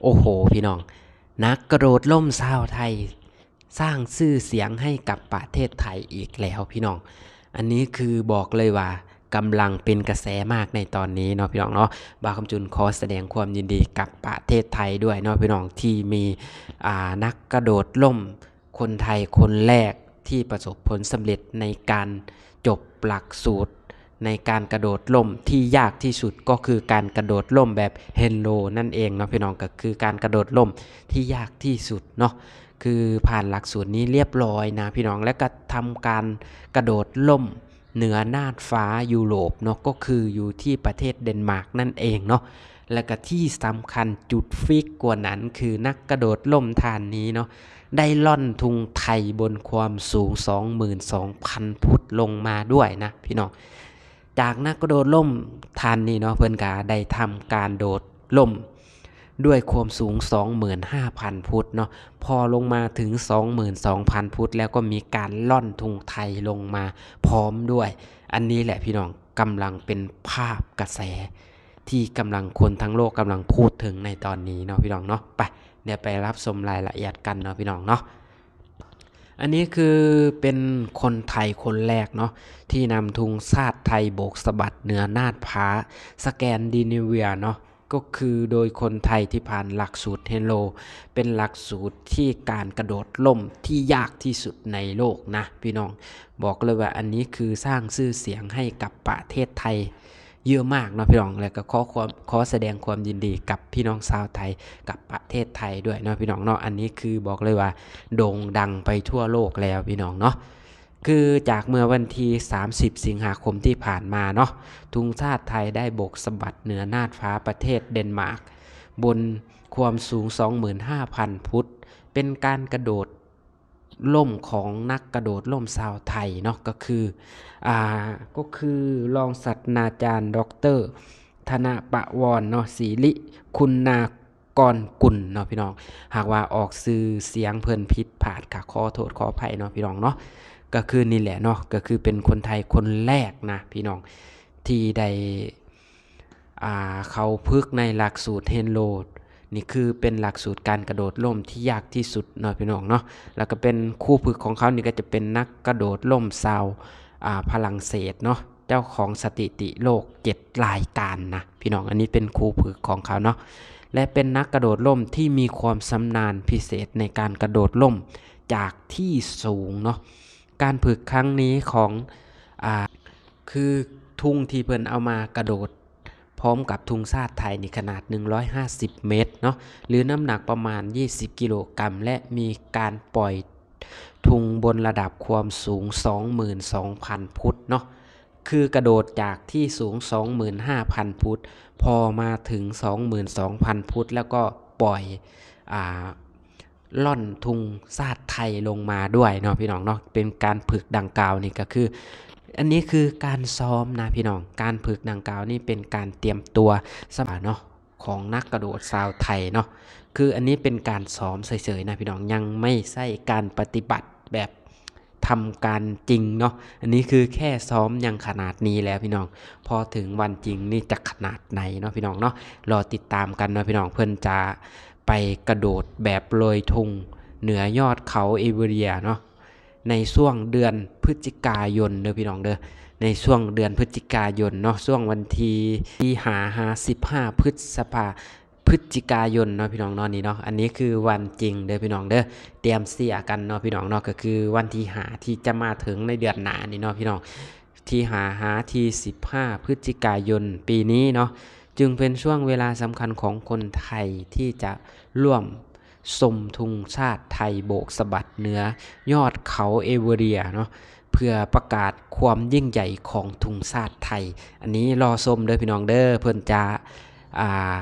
ໂອ້ໂຫ ພີ່ນ້ອງ, ນັກກະໂດດລົມຊາວໄທ ສ້າງຊື່ສຽງໃຫ້ກັບປະເທດໄທອີກແລ້ວ ພີ່ນ້ອງ. ອັນນີ້ຄືບອກເລີຍວ່າກຳລັງເປັນກະແສມາກໃນຕອນນີ້ເນາະ ພີ່ນ້ອງເນາະ. ບ່າວຄຳຈຸນຂໍສະແດງຄວາມຍິນດີກັບປະເທດໄທດ້ວຍເນາະ ພີ່ນ້ອງ, ທີ່ມີ ອ່າ ນັກກະໂດດລົມຄົນໄທຄົນແລກທີ່ປະສົບຜົນສຳເລັດໃນການຈົບຫຼັກສູດ ໃນການກະໂດດລົມທີ່ຍາກທີ່ສຸດ ກໍຄືການກະໂດດລົມແບບເຮນໂລນັ້ນເອງເນາະ ພີ່ນ້ອງ, ກໍຄືການກະໂດດລົມທີ່ຍາກທີ່ສຸດເນາະ. ຄືຜ່ານຫຼັກສູດນີ້ລຽບລ້ອຍນະ ພີ່ນ້ອງ, ແລ້ວກໍທຳການກະໂດດລົມເໜືອນ່ານຟ້າຢູໂຣບເນາະ, ກໍຄືຢູ່ທີ່ປະເທດເດນມາກນັ້ນເອງເນາະ. ແລ້ວກໍທີ່ສຳຄັນ ຈຸດຟີກກວ່ານັ້ນ ຄືນັກກະໂດດລົມທ່ານນີ້ເນາະ ໄດ້ລ່ອນທຸງໄທບົນຄວາມສູງສອງໝື່ນສອງພັນຟຸດລົງມາດ້ວຍນະ ພີ່ນ້ອງ. ຈາກນັກກະໂດດລົມທ່ານນີ້ເນາະ ເພິ່ນກະໄດ້ທຳການໂດດລົມດ້ວຍຄວາມສູງສອງໝື່ນຫ້າພັນຟຸດເນາະ, ພໍລົງມາເຖິງສອງໝື່ນສອງພັນຟຸດແລ້ວ ກໍມີການລ່ອນທຸງໄທລົງມາພ້ອມດ້ວຍ. ອັນນີ້ແຫຼະ ພີ່ນ້ອງ, ກຳລັງເປັນພາບກະແສທີ່ກຳລັງ ຄົນທັງໂລກກຳລັງພູດເຖິງໃນຕອນນີ້ເນາະ ພີ່ນ້ອງເນາະ. ໄປ ດຽວໄປຮັບຊົມລາຍລະອຽດກັນເນາະ ພີ່ນ້ອງເນາະ. ອັນນີ້ຄືເປັນຄົນໄທຄົນແລກເນາະ ທີ່ນຳທຸງຊາດໄທໂບກສະບັດເໜືອນ່ານຟ້າສະແກນດີເນເວຍເນາະ, ກໍຄືໂດຍຄົນໄທທີ່ຜ່ານຫຼັກສູດເຮນໂລ, ເປັນຫຼັກສູດທີ່ການກະໂດດລົມທີ່ຍາກທີ່ສຸດໃນໂລກນະ ພີ່ນ້ອງ. ບອກເລີຍວ່າອັນນີ້ຄືສ້າງຊື່ສຽງໃຫ້ກັບປະເທດໄທ ເຍອະມາກເນາະ ພີ່ນ້ອງ, ແລ້ວກໍຂໍຄວາມ ຂໍສະແດງຄວາມຍິນດີກັບພີ່ນ້ອງຊາວໄທ ກັບປະເທດໄທດ້ວຍເນາະ ພີ່ນ້ອງເນາະ. ອັນນີ້ຄືບອກເລີຍວ່າໂດ່ງດັງໄປທົ່ວໂລກແລ້ວ ພີ່ນ້ອງເນາະ. ຄືຈາກເມື່ອວັນທີສາມສິບສິງຫາຄົມທີ່ຜ່ານມາເນາະ, ທຸງຊາດໄທໄດ້ໂບກສະບັດເໜືອນ່ານຟ້າປະເທດເດນມາກ ບົນຄວາມສູງສອງໝື່ນຫ້າພັນຟຸດ, ເປັນການກະໂດດ ລົມຂອງນັກກະໂດດລົມຊາວໄທເນາະ, ກໍຄື ອ່າ ກໍຄືລອງສາດສະດາຈານ ດອກເຕີ ທະນະປະວອນເນາະ ສີລິຄຸນນາກອນກຸນເນາະ ພີ່ນ້ອງ. ຫາກວ່າອອກຊື່ສຽງເພິ່ນຜິດພາດ ກໍຂໍໂທດຂໍອະໄພເນາະ ພີ່ນ້ອງເນາະ. ກໍຄືນີ້ແຫຼະເນາະ, ກໍຄືເປັນຄົນໄທຄົນແລກນະ ພີ່ນ້ອງ ທີ່ໄດ້ ອ່າ ເຂົ້າຝຶກໃນຫຼັກສູດເຮນໂລ. ນີ້ຄືເປັນຫຼັກສູດການກະໂດດລົມທີ່ຍາກທີ່ສຸດເນາະ ພີ່ນ້ອງເນາະ. ແລ້ວກໍເປັນຄູຝຶກຂອງເຂົານີ້ກໍຈະເປັນນັກກະໂດດລົມຊາວ ອ່າ ຝຣັ່ງເສດເນາະ, ເຈົ້າຂອງສະຖິຕິໂລກເຈັດລາຍການນະ ພີ່ນ້ອງ. ອັນນີ້ເປັນຄູຝຶກຂອງເຂົາເນາະ ແລະ ເປັນນັກກະໂດດລົມທີ່ມີຄວາມຊຳນານພິເສດໃນການກະໂດດລົມຈາກທີ່ສູງເນາະ. ການຝຶກຄັ້ງນີ້ຂອງ ອ່າ ຄືທຸງທີ່ເພິ່ນເອົາມາກະໂດດ ພ້ອມກັບທຸງຊາດໄທນີ້ຂະໜາດໜຶ່ງຮ້ອຍຫ້າສິບເມັດເນາະ ຫຼື ນ້ຳໜັກປະມານຊາວກິໂລກຣາມ ແລະ ມີການປ່ອຍທຸງບົນລະດັບຄວາມສູງສອງໝື່ນສອງພັນຟຸດເນາະ, ຄືກະໂດດຈາກທີ່ສູງສອງໝື່ນຫ້າພັນຟຸດ ພໍມາເຖິງສອງໝື່ນສອງພັນຟຸດ ແລ້ວກໍປ່ອຍ ອ່າ ລ່ອນທຸງຊາດໄທລົງມາດ້ວຍເນາະ ພີ່ນ້ອງເນາະ. ເປັນການຝຶກດັ່ງກ່າວນີ້ກໍຄື ອັນນີ້ຄືການຊ້ອມນະ ພີ່ນ້ອງ. ການຝຶກດັ່ງກ່າວນີ້ເປັນການຕຽມຕົວສຳລັບເນາະ ຂອງນັກກະໂດດຊາວໄທເນາະ. ຄືອັນນີ້ເປັນການຊ້ອມເສີຍໆນະ ພີ່ນ້ອງ, ຍັງໄມ່ໃຊ້ການປະຕິບັດແບບ ທຳການຈິງເນາະ. ອັນນີ້ຄືແຄ່ຊ້ອມຍັງຂະໜາດນີ້ແລ້ວ ພີ່ນ້ອງ, ພໍເຖິງວັນຈິງນີ້ຈະຂະໜາດໃດເນາະ ພີ່ນ້ອງເນາະ. ລໍຕິດຕາມກັນເນາະ ພີ່ນ້ອງ, ເພິ່ນຈະໄປກະໂດດແບບໂລຍທຸງເໜືອຍອດເຂົາເອເວີເຣຍເນາະ ໃນຊ່ວງເດືອນພຶດຈິກາຍົນເດີ ພີ່ນ້ອງເດີ, ໃນຊ່ວງເດືອນພຶດຈິກາຍົນເນາະ, ຊ່ວງວັນທີຫ້າຫາສິບຫ້າ ພຶດສະພາ ພຶດຈິກາຍົນເນາະ ພີ່ນ້ອງເນາະ ນີ້ເນາະ. ອັນນີ້ຄືວັນຈິງເດີ ພີ່ນ້ອງເດີ, ຕຽມເຊຍກັນເນາະ ພີ່ນ້ອງເນາະ, ກໍຄືວັນທີຫ້າທີ່ຈະມາເຖິງໃນເດືອນໜ້ານີ້ເນາະ ພີ່ນ້ອງ, ທີຫ້າຫາທີສິບຫ້າ ພຶດຈິກາຍົນປີນີ້ເນາະ, ຈຶ່ງເປັນຊ່ວງເວລາສຳຄັນຂອງຄົນໄທທີ່ຈະຮ່ວມຊົມທຸງຊາດໄທໂບກສະບັດເໜືອຍອດເຂົາເອເວີເຣຍເນາະ, ເພື່ອປະກາດຄວາມຍິ່ງໃຫຍ່ຂອງທຸງຊາດໄທ. ອັນນີ້ລໍຊົມເດີ ພີ່ນ້ອງເດີ, ເພິ່ນຈະ ອ່າ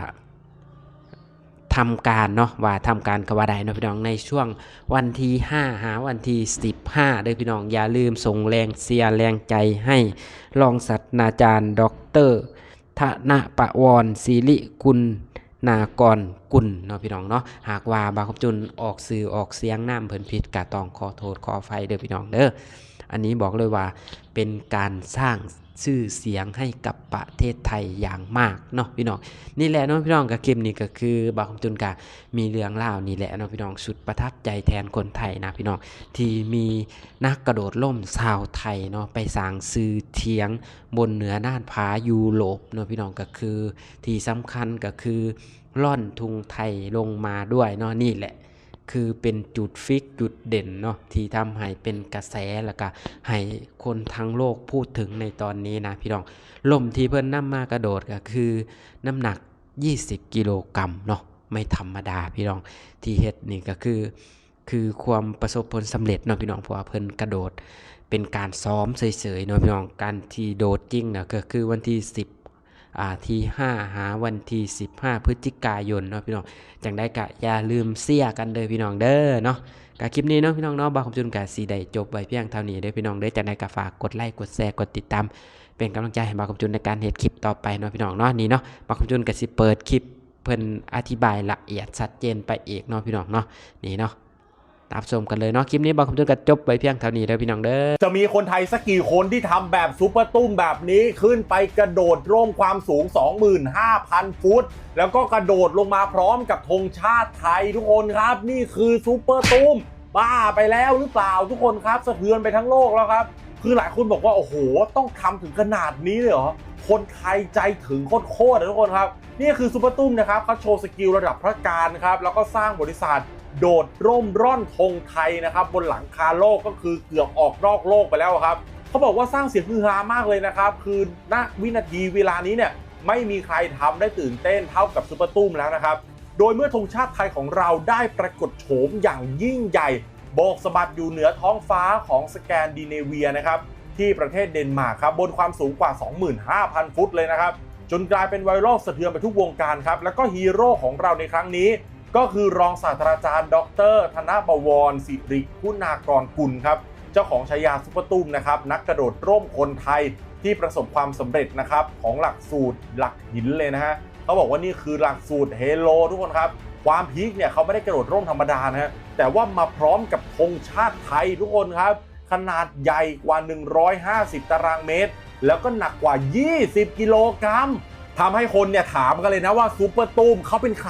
ທຳການເນາະ, ວ່າທຳການກໍວ່າໄດ້ເນາະ ພີ່ນ້ອງ, ໃນຊ່ວງວັນທີຫ້າຫາວັນທີສິບຫ້າເດີ ພີ່ນ້ອງ. ຢ່າລືມສົ່ງແຮງເຊຍແຮງໃຈໃຫ້ຮອງສາດສະດາຈານ ດອກເຕີ ທະນະປະວອນ ສິລິກຸນນາກອນກຸນເນາະ ພີ່ນ້ອງເນາະ. ຫາກວ່າບ່າວຄຳຈຸນອອກຊື່ອອກສຽງນາມເພິ່ນຜິດ ກໍຕ້ອງຂໍໂທດຂໍອະໄພເດີ ພີ່ນ້ອງເດີ. ອັນນີ້ບອກເລີຍວ່າເປັນການສ້າງຊື່ສຽງໃຫ້ກັບປະເທດໄທຢ່າງມາກເນາະພີ່ນ້ອງ. ນີ້ແຫຼະເນາະພີ່ນ້ອງ, ກໍຄລິບນີ້ກໍຄືບ່າວຄຳຈຸນກໍມີເລື່ອງລາວນີ້ແຫຼະເນາະພີ່ນ້ອງ, ສຸດປະທັບໃຈແທນຄົນໄທນະພີ່ນ້ອງ ທີ່ມີນັກກະໂດດລົມຊາວໄທເນາະ ໄປສ້າງຊື່ສຽງບົນເໜືອນ່ານຜາຢູໂຣບເນາະພີ່ນ້ອງ, ກໍຄືທີ່ສຳຄັນກໍຄືລ່ອນທຸງໄທລົງມາດ້ວຍເນາະ. ນີ້ແຫຼະ ຄືເປັນຈຸດຟິກຈຸດເດັ່ນເນາະ ທີ່ທຳໃຫ້ເປັນກະແສ ແລ້ວກະໃຫ້ຄົນທັງໂລກພູດເຖິງໃນຕອນນີ້ນະພີ່ນ້ອງ. ລົມທີ່ເພິ່ນນຳມາກະໂດດກະຄືນ້ຳໜັກ ยี่สิบ ກິໂລກຣາມເນາະ, ໄມ່ທຳມະດາພີ່ນ້ອງ. ທີ່ເຮັດນີ້ກະຄື ຄືຄວາມປະສົບຜົນສຳເລັດເນາະພີ່ນ້ອງ, ເພາະວ່າເພິ່ນກະໂດດເປັນການຊ້ອມເສີຍໆເນາະພີ່ນ້ອງ. ການທີ່ໂດດຈິງນະ ກະຄືວັນທີ ສິບ ອ່າ ທີ ຫ້າ ຫາວັນທີ ສິບຫ້າ ພຶດຈິກາຍົນເນາະພີ່ນ້ອງ. ຈັ່ງໃດກະຢ່າລືມເຊຍກັນເດີພີ່ນ້ອງເດີເນາະ. ກະຄລິບນີ້ເນາະພີ່ນ້ອງເນາະ ບ່າວຄຳຈຸນກະຊິໄດ້ຈົບໄວ້ພຽງເທົ່ານີ້ເດີພີ່ນ້ອງເດີ. ຈັ່ງໃດກະຝາກກົດໄລ ກົດແຊ ກົດຕິດຕາມ ເປັນກຳລັງໃຈໃຫ້ບ່າວຄຳຈຸນໃນການເຮັດຄລິບຕໍ່ໄປເນາະພີ່ນ້ອງເນາະ. ນີ້ເນາະ ບ່າວຄຳຈຸນກະຊິເປີດຄລິບເພິ່ນອະທິບາຍລະອຽດຊັດເຈນໄປອີກເນາະພີ່ນ້ອງເນາະ. ນີ້ເນາະ ຮັບຊົມກັນເລີຍເນາະ. ຄລິບນີ້ບ່າວຄຳຈຸນກໍຈົບໄວ້ພຽງເທົ່ານີ້ເດີພີ່ນ້ອງເດີ. ຈະມີຄົນໄທສັກກີ່ຄົນທີ່ທຳແບບຊຸບເປີຕຸ້ມແບບນີ້ ຂຶ້ນໄປກະໂດດຮ່ມຄວາມສູງ ສອງໝື່ນຫ້າພັນ ຟຸດ ແລ້ວກໍກະໂດດລົງມາພ້ອມກັບທງຊາດໄທ? ທຸກຄົນຄັບ ນີ້ຄືຊຸບເປີຕຸ້ມ. ບ້າໄປແລ້ວຫຼືເປົ່າ ທຸກຄົນຄັບ? ສະເທືອນໄປທັງໂລກແລ້ວຄັບ. ຄືຫຼາຍຄົນບອກວ່າ ໂອ້ໂຫ ຕ້ອງທຳເຖິງຂະໜາດນີ້ເລີຍເຫຣອ? ຄົນໄທໃຈເຖິງໂຄດໆ ອະ ທຸກຄົນຄັບ. ນີ້ຄືຊຸບເປີຕຸ້ມນະຄັບ ເຂົາໂຊສະກິວລະດັບພະການຄັບ ແລ້ວກໍສ້າງບໍລິສັດໂດດຮ່ມຮ່ອນທງໄທນະຄັບ ບົນຫຼັງຄາໂລກ ກໍຄືເກືອບອອກນອກໂລກໄປແລ້ວຄັບ. ເຂົາບອກວ່າສ້າງສຽງຮືຮາມາກເລີຍນະຄັບ ຄື ນະ ວິນາທີເວລານີ້ເນຍ ໄມ່ມີໃຄທຳໄດ້ຕື່ນເຕັ້ນເທົ່າກັບຊຸບເປີຕຸ້ມແລ້ວນະຄັບ. ໂດຍເມື່ອທງຊາດໄທຂອງເຮົາໄດ້ປາກົດໂສມຢ່າງຍິ່ງໃຫຍ່ ໂບກສະບັດຢູ່ເໜືອທ້ອງຟ້າຂອງສະແກນດີເນເວຍນະຄັບ ທີ່ປະເທດເດນມາກຄັບ ບົນຄວາມສູງກວ່າ ສອງໝື່ນຫ້າພັນ ຟຸດເລີຍນະຄັບ ຈົນກາຍເປັນໄວຣັລສະເທືອນໄປທຸກວົງການຄັບ. ແລ້ວກໍຮີໂຣຂອງເຮົາໃນຄັ້ງນີ້ ກໍຄືຮອງສາດສະດາຈານ ດອກເຕີ ທະນະບະວອນ ສິລິຄຸນາກອນກຸນຄັບ ເຈົ້າຂອງສາຍາຊຸບເປີຕຸ້ມນະຄັບ ນັກກະໂດດຮ່ມຄົນໄທທີ່ປະສົບຄວາມສຳເລັດນະຄັບ ຂອງຫຼັກສູດຫຼັກຫີນເລີຍນະຮະ. ເຂົາບອກວ່ານີ້ຄືຫຼັກສູດເຮໂລ ທຸກຄົນຄັບ. ຄວາມພີກເນຍ ເຂົາບໍ່ໄດ້ກະໂດດຮ່ມທຳມະດານະຮະ ແຕ່ວ່າມາພ້ອມກັບທງຊາດໄທ ທຸກຄົນຄັບ. ຂະໜາດໃຫຍ່ກວ່າ ໜຶ່ງຮ້ອຍຫ້າສິບຕາຣາງເມດ ແລ້ວກໍໜັກກວ່າ ຊາວສອງກິໂລກຣາມ. ທຳໃຫ້ຄົນເນຍຖາມກັນເລີຍນະວ່າ ຊຸບເປີຕຸ້ມເຂົາເປັນໃຄ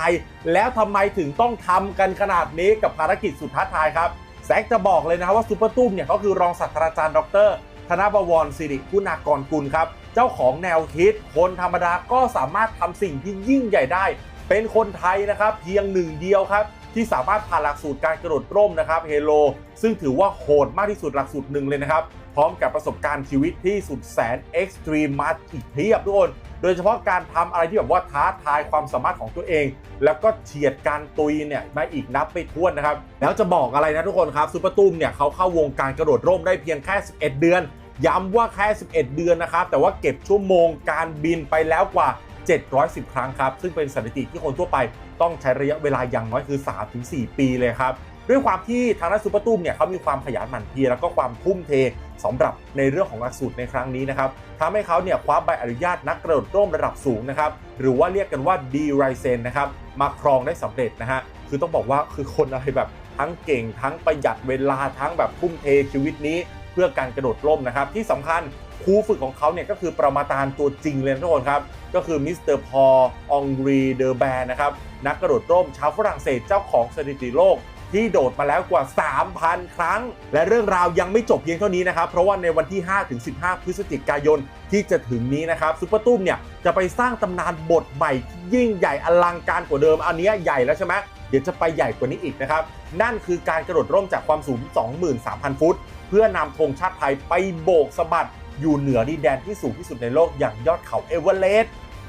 ແລ້ວທຳໄມເຖິງຕ້ອງທຳກັນຂະໜາດນີ້ກັບພາລະກິດສຸດທ້າທາຍຄັບ. ແຊັກຈະບອກເລີຍນະວ່າ ຊຸບເປີຕຸ້ມເນຍ ເຂົາຄືຮອງສາດສະດາຈານ ດອກເຕີ ທະນະບະວອນ ສິລິຄຸນາກອນກຸນຄັບ ເຈົ້າຂອງແນວຄິດ ຄົນທຳມະດາກໍສາມາດທຳສິ່ງທີ່ຍິ່ງໃຫຍ່ໄດ້. ເປັນຄົນໄທນະຄັບ ພຽງໜຶ່ງດຽວຄັບ ທີ່ສາມາດຜ່ານຫຼັກສູດການກະໂດດຮ່ມນະຄັບ ເຮໂລ ຊຶ່ງຖືວ່າໂຫດມາກທີ່ສຸດຫຼັກສູດໜຶ່ງເລີຍນະຄັບ ພ້ອມກັບປະສົບການຊີວິດທີ່ສຸດແສນເອັກສະຕຣີມມາອີກພຽບ ທຸກຄົນ. ໂດຍສະເພາະການທຳອະໄລທີ່ແບບວ່າທ້າທາຍຄວາມສາມາດຂອງຕົວເອງ ແລ້ວກໍເຈຍດການຕຸຍເນຍມາອີກນັບໄມ່ຖ້ວນນະຄັບ. ແລ້ວຈະບອກອະໄລນະທຸກຄົນຄັບ ຊຸບເປີຕຸ້ມເນຍ ເຂົາເຂົ້າວົງການກະໂດດຮ່ມໄດ້ພຽງແຄ່ ສິບເອັດເດືອນ ຢ້ຳວ່າແຄ່ ສິບເອັດເດືອນນະຄັບ ແຕ່ວ່າເກັບຊົ່ວໂມງການບິນໄປແລ້ວກວ່າ ເຈັດຮ້ອຍສິບ ຄັ້ງຄັບ ຊຶ່ງເປັນສະຖິຕິທີ່ຄົນທົ່ວໄປຕ້ອງໃຊ້ໄລຍະເວລາຢ່າງນ້ອຍຄື ສາມເຖິງສີ່ປີເລີຍຄັບ. ດ້ວຍຄວາມທີ່ທາງດ້ານຊຸບເປີຕຸ້ມເນຍ ເຂົາມີຄວາມຂະຫຍັນໝັ່ນພຽນ ແລ້ວກໍຄວາມທຸ້ມເທສຳລັບໃນເລື່ອງຂອງຫຼັກສູດໃນຄັ້ງນີ້ນະຄັບ ທຳໃຫ້ເຂົາເນຍ ຄວ້າໃບອະນຸຍາດນັກກະໂດດຮ່ມລະດັບສູງນະຄັບ ຫຼືວ່າຮຽກກັນວ່າ D license ນະຄັບ ມາຄອງໄດ້ສຳເລັດນະຮະ. ຄືຕ້ອງບອກວ່າ ຄືຄົນອະໄລແບບທັງເກັ່ງ ທັງປະຢັດເວລາ ທັງແບບທຸ້ມເທຊີວິດນີ້ເພື່ອການກະໂດດຮ່ມນະຄັບ. ທີ່ສຳຄັນ ຄູຝຶກຂອງເຂົາເນຍ ກໍຄືປະມາຈານຕົວຈິງເລີຍນະທຸກຄົນຄັບ ກໍຄືມິສເຕີ ພອລ ອອງຣີ ເດີແບນ ນະຄັບ ນັກກະໂດດຮ່ມຊາວຝຣັ່ງເສດ ເຈົ້າຂອງສະຖິຕິໂລກ ທີ່ໂດດມາແລ້ວກວ່າ ສາມພັນ ຄັ້ງ. ແລະ ເລື່ອງລາວຍັງໄມ່ຈົບພຽງເທົ່ານີ້ນະຄັບ ເພາະວ່າໃນວັນທີ ຫ້າ ເຖິງ ສິບຫ້າ ພຶສຈິກາຍົນທີ່ຈະເຖິງນີ້ນະຄັບ ຊຸບເປີຕຸ້ມເນຍ ຈະໄປສ້າງຕຳນານບົດໃໝ່ທີ່ຍິ່ງໃຫຍ່ອະລັງການກວ່າເດີມ. ອັນເນຍໃຫຍ່ແລ້ວໃຊ່ໄໝ? ດຽວຈະໄປໃຫຍ່ກວ່ານີ້ອີກນະຄັບ ນັ້ນຄືການກະໂດດຮ່ມຈາກຄວາມສູງ ສອງໝື່ນສາມພັນ ຟຸດ ເພື່ອນຳທງຊາດໄທໄປໂບກສະບັດຢູ່ເໜືອດິນແດນທີ່ສູງທີ່ສຸດໃນໂລກ ຢ່າງຍອດເຂົາເອເວີເຣສ.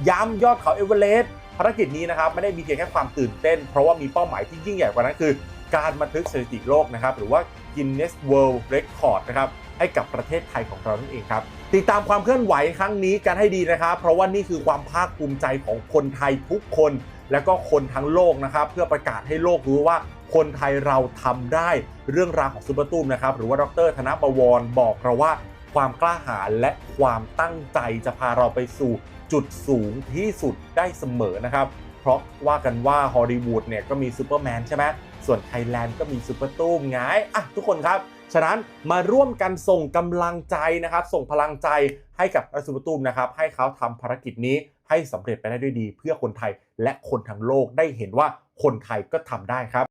ຢ້ຳ ຍອດເຂົາເອເວີເຣສ. ພາລະກິດນີ້ນະຄັບ ໄມ່ໄດ້ມີພຽງແຄ່ຄວາມຕື່ນເຕັ້ນ ເພາະວ່າມີເປົ້າໝາຍທີ່ຍິ່ງໃຫຍ່ກວ່ານັ້ນ ຄືການບັນທຶກສະຖິຕິໂລກນະຄັບ ຫຼືວ່າ Guinness World Record ນະຄັບ ໃຫ້ກັບປະເທດໄທຂອງເຮົານັ້ນເອງຄັບ. ຕິດຕາມຄວາມເຄື່ອນໄຫວຄັ້ງນີ້ກັນໃຫ້ດີນະຄັບ ເພາະວ່ານີ້ຄືຄວາມພາກພູມໃຈຂອງຄົນໄທທຸກຄົນ ແລະ ກໍຄົນທັງໂລກນະຄັບ ເພື່ອປະກາດໃຫ້ໂລກຮູ້ວ່າຄົນໄທເຮົາທຳໄດ້. ເລື່ອງລາວຂອງຊຸບເປີຕຸ້ມນະຄັບ ຫຼືວ່າ ດອກເຕີ ທະນະບະວອນ ບອກເຮົາວ່າ ຄວາມກ້າຫານ ແລະ ຄວາມຕັ້ງໃຈຈະພາເຮົາໄປສູ່ຈຸດສູງທີ່ສຸດໄດ້ສະເໝີນະຄັບ ເພາະວ່າກັນວ່າຮອລລີວູດເນຍ ກໍມີຊຸບເປີແມນໃຊ່ໄໝ? ສ່ວນໄທແລນກໍມີຊຸບເປີຕຸ້ມໄງ. ອ່ະ ທຸກຄົນຄັບ ฉะนั้นมาร่วมกันส่งกำลังใจนะครับ ส่งพลังใจให้กับรัฐสุประตูมนะครับ ให้เขาทำภารกิจนี้ให้สำเร็จไปได้ด้วยดี เพื่อคนไทยและคนทั้งโลกได้เห็นว่าคนไทยก็ทำได้ครับ